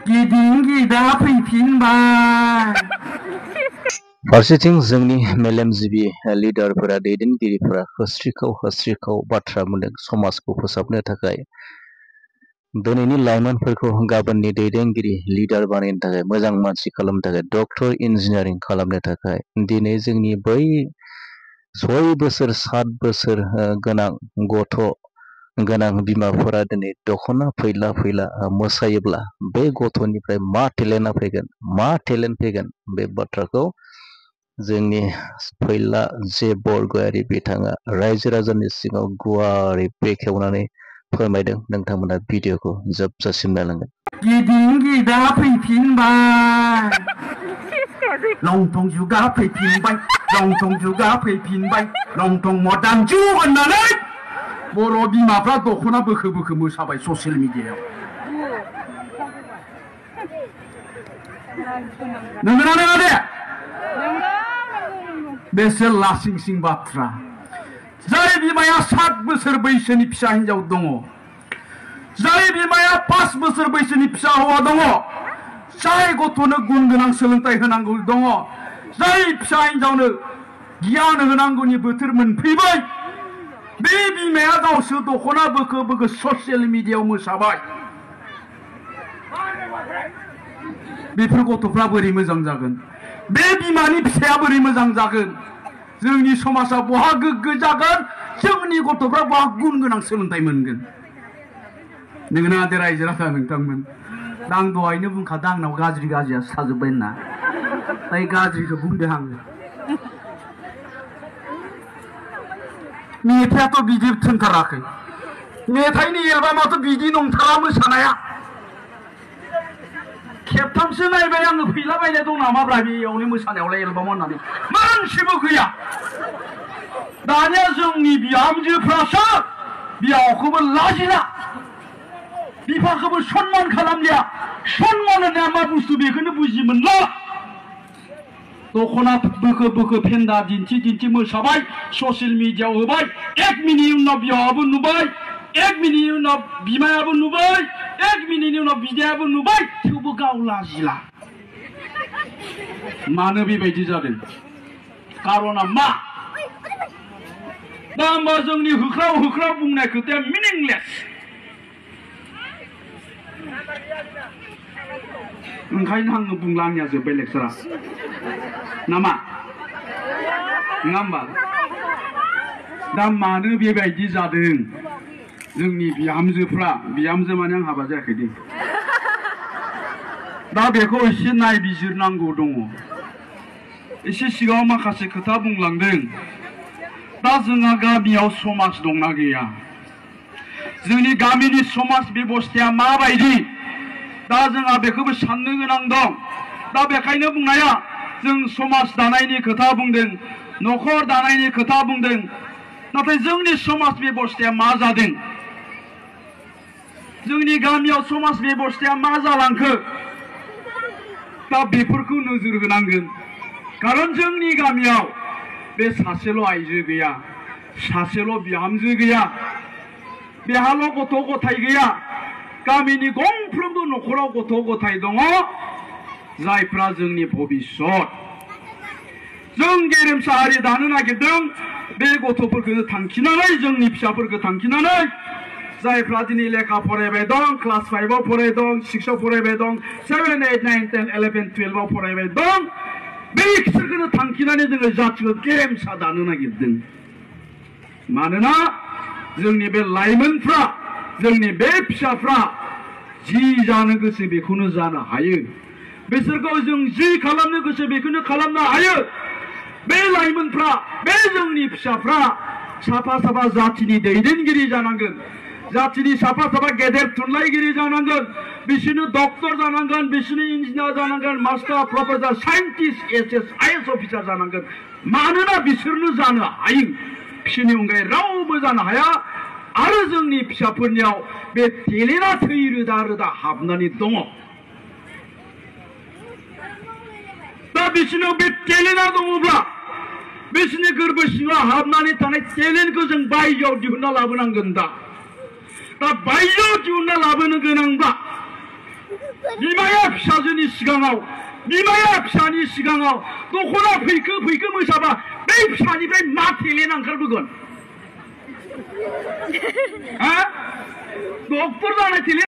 गिदिं गिदा फैफिनबाय फारसेथिं जोंनि मेलेमजिबि लिडारफोरा दैदेनगिरिफोरा होस्रिखाव बाथ्रा बुंदों समाजखौ फोसाबनो थाखाय दिनैनि लाइमोनफोरखौ गाबोननि दैदेनगिरि लिडार बानायनो थाखाय मोजां मानसि खालामनो थाखाय डक्टर इन्जिनियारिं खालामनो थाखाय दिनै जोंनि बै 6 बोसोर 7 बोसोर गोनां गथ' गोनां बिमाफोरा दिनै दख'ना फैला मोसायोब्ला बे गथ'निफ्राय मा टेलेन्ट फैगोन बे बाथ्राखौ जोंनि फैला जे बरगयारि बिथाङा रायजो राजानि सिगाङाव गुवारै बेखेवनानै फोरमायदों नोंथांमोना भिडिअखौ जोबजासिम नायलांगोन गिदिं गिदा फैफिनबाय लंथं जुगा फैफिनबाय लंथं जुगा फैफिनबाय लंथं मदार्न जुग होननानै बर' बिमाफ्रा दख'ना बोखो मोसाबाय ससियेल मिडियायाव नंगौना नङा दे बेसे लासिंसिं बाथ्रा जाय बिमाया 7 बोसोर बैसोनि फिसा हिनजाव दङ जाय बिमाया 5 बोसोर बैसोनि फिसा हौवा दङ जाय गथ'नो गुन गोनां सोलोंथाइ होनांगौ दङ जाय फिसा हिनजावनो गियान होनांगौनि बोथोर मोनफैबाय बे बिमाया गावसो दख'ना बोखो ससियेल मिडियायाव मोसाबाय बेफोर गथ'फ्रा बोरै मोजां जागोन बे बिमानि फिसाया बोरै मोजां जागोन जोंनि समाजा बहा गोग्गो जागोन जोंनि गथ'फ्रा बहा गुन गोनां सोलोंथाइ मोनगोन नोंगोना दे रायजो राजा नोंथांमोन दा आं दहायनो बुंखादों आंनाव गाज्रिया थाजोब्बाय होनना ओइ गाज्रिखौ बुंदों आङो मेथाइआथ' बिदि थोनथाराखै मेथाइनि एलबामाथ' बिदि नंथारा मोसानाया खेबथामसो नायबाय आङो फैलाबायनाय दं नामाब्रा बेयावनो मोसानायावलाय एलबाम होननानै मानसिबो गैया दानिया जोंनि बिहामजोफ्रासो बिहावखौबो लाजिला बिफाखौबो सनमान खालामलिया सनमान होननाया मा बुस्थु बेखौनो बुजि मोनला दख'ना बोखो फेन्दा दिन्थि मोसाबाय ससियेल मिडियायाव होबाय 1 मिनिटनि उनाव बिहावाबो नुबाय 1 मिनिटनि उनाव बिमायाबो नुबाय 1 मिनिटनि उनाव बिदायाबो नुबाय थेवबो गाव लाजिला मानो बेबायदि जादों कारना मा दा होमबा जोंनि होख्राव बुंनाय खोथाया मिनिंलेस ओंखायनो आङो बुंला आंनिया जोब्बाय लेक्सारा नामा नङा होमबा दा मानो बेबायदि जादों जोंनि बिहामजो माने आं हाबा जायाखै दे दा बेखौ एसे नायबिजिरनांगौ दङ एसे सिगाङाव माखासे खोथा बुंलांदों दा जोंहा गामियाव समाज दंना गैया जोंनि गामिनि समाज बेबस्थाया माबायदि दा जोंहा बेखौबो साननो गोनां दं दा बेखायनो बुंनाया जों समाज दानायनि खोथा बुंदों न'खर दानायनि खोथा बुंदों नाथाय जोंनि समाज बेबस्थाया मा जादों जोंनि गामियाव समाज बेबस्थाया मा जालांखो दा बेफोरखौ नोजोर होनांगोन कारन जोंनि गामियाव बे सासेल' आइजो गैया सासेल' बिहामजो गैया बेहाल' गथ' गथाय गैया गामिनि गंफ्रोमबो न'खराव गथ' गथाय दङ जायफ्रा जोंनि भबिष्यत जों गेरेमसा हारि दानो नागिरदों बे गथ'फोरखौ थांखिनानै जोंनि फिसाफोरखौ थांखिनानै जायफ्रा दिनै लेखा फरायबाय दं क्लास 5आव फरायबाय दं 6आव फरायबाय दं 7 8 9 10 11 12आव फरायबाय दं बैसोरखौनो थांखिनानै जोङो जातिखौ गेरेमसा दानो नागिरदों मानोना जोंनि बे लाइमोनफ्रा जोंनि बे फिसाफ्रा जि जानो गोसो बेखौनो जानो हायो बिसोरखौ जों जि खालामनो गोसो बेखौनो खालामनो हायो बे लाइमोनफ्रा बे जोंनि फिसाफ्रा साफा जातिनि दैदेनगिरि जानांगोन जातिनि साफा गेदेर थुनलाइगिरि जानांगोन बिसोरनो डक्टर जानांगोन बिसोरनो इन्जिनियार जानांगोन master professor scientist SS IAS officer जानांगोन मानोना बिसोरनो जानो हायो बिसोरनि अनगायै रावबो जानो हाया आरो जोंनि फिसाफोरनियाव बे टेलेन्टआ थै रोदा हाबनानै दङ दा बिसोरनाव बे टेलेन्टआ दङब्ला बिसोरनि गोरबो सिङाव हाबनानै थानाय टेलेन्टखौ जों बायजोआव दिहुनना लाबोनांगोन दा बायजोआव दिहुनना लाबोनो गोनांब्ला बिमाया फिसाजोनि सिगाङाव बिमाया फिसानि सिगाङाव दख'ना फैखो मोसाबा बै फिसानिफ्राय मा टेलेन्ट ओंखारबोगोन डक्टर जानाय टेलेन्ट